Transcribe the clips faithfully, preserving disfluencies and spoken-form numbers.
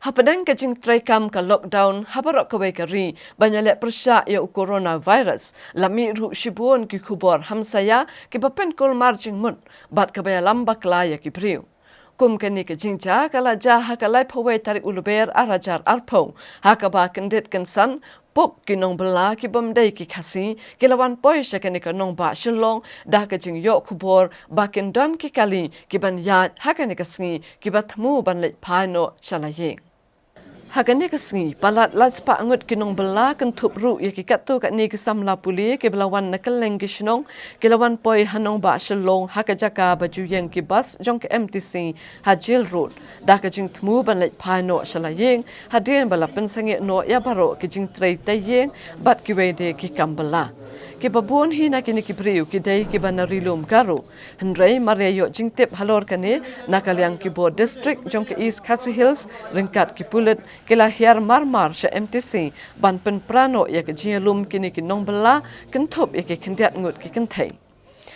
Hapdeng ka jingtreikam ka lockdown ha baroh kawei ka ri ban ïaleh pyrshah ïa u coronavirus, la mih ruh shibun ki khubor hamsaïa kiba pynkulmar jingmut bad kaba ïalam bakla ïa ki briew. Kum kane ka jingjia ka la jia ha ka laiphew wei tarik u Lber ar hajar arphew, ha kaba kyndit kynsan pop ki nongbylla kibym dei ki Khasi ki la wan poi sha kane ka nongbah Shillong da ka jingïoh khubor ba kin don ki kali kiban ïaid ha kane ka sngi kiba thmu ban leit phai noh sha la ïing. Ha kane ka sngi palat laispah ngut ki nongbylla kynthup ruh ïa ki katto katne ki samla pule kiba la wan na kylleng ki shnong ki la wan poi ha nongbah Shillong ha ka jaka ba ju ïeng ki bus jong ka M T C ha Jail Road da ka jingthmu ban leit phai noh sha la ïing hadien ba la pynsangeh noh ïa baroh ki jingtrei tei ïing bad kiwei de ki kam bylla. Kiba bun hi na kine ki briew ki dei kiba na ri lum Garo. Hynrei mar ïa ïoh jingtip halor kane na ka liang ki bor district jong ka East Khasi Hills ryngkat ki pulit ki la hiar marmar sha M T C ban pynpra noh ïa ka jingïalum kine ki nongbylla kynthup ïa ki khyndiat ngut ki kynthei.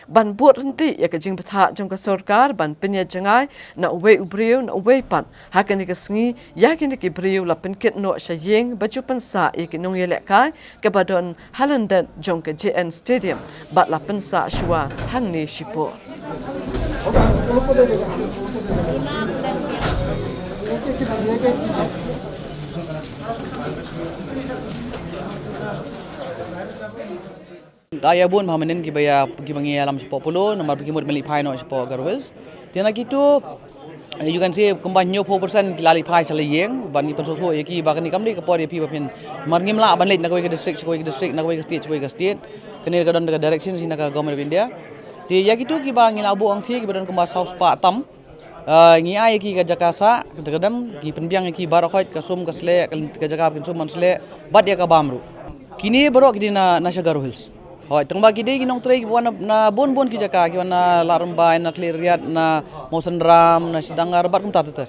Ban bud ryntih ïa ka jingbthah jong ka sorkar ban pynïajngai na uwei u briew na uwei pat, ha kane ka sngi ïa kine ki briew la pynkit noh sha ïing ba ju pynsah ïa ki nongïalehkai kaba don ha lyndet jong ka J N Stadium bad la pynsah shuwa hangne shipor. Da ïa bun bha mynnin kiba ïa kiba ngi ïalam shapoh Polo namar ba ki mut ban leit phai noh shapoh Garo Hills. Te na kito, eh, you can see kumba hynñiewphew percent ki la leit phai sha la ïing ban ngi pynsngewthuh ïa ki ba kane kam dei ka por ïa phi ba phin, mar ngim lah ban leit na kawei ka district sha kawei ka district, na kawei ka state sha kawei ka state. Kane ka don ka direction sha na ka Government of India. Te ïa kito kiba ngi la buh hangthie kiba don kumba saw spah tam, ah, ngi ai ïa ki ka jaka sah, ka jaka dem, ngi pynbiang ïa ki baroh khoit ka sum ka sleh, ka, ka jaka ba kin sum ban sleh bad ïa ka bam ruh. Kine baroh ki dei na, na sha Garo Hills. Hooid, tang ba ki dei ki nongtrei kiba wan na, na bun bun ki jaka, ki wan na Lahrambai, na Khliehriat, na Mawsynram, na Shangdang bad kumta ter ter.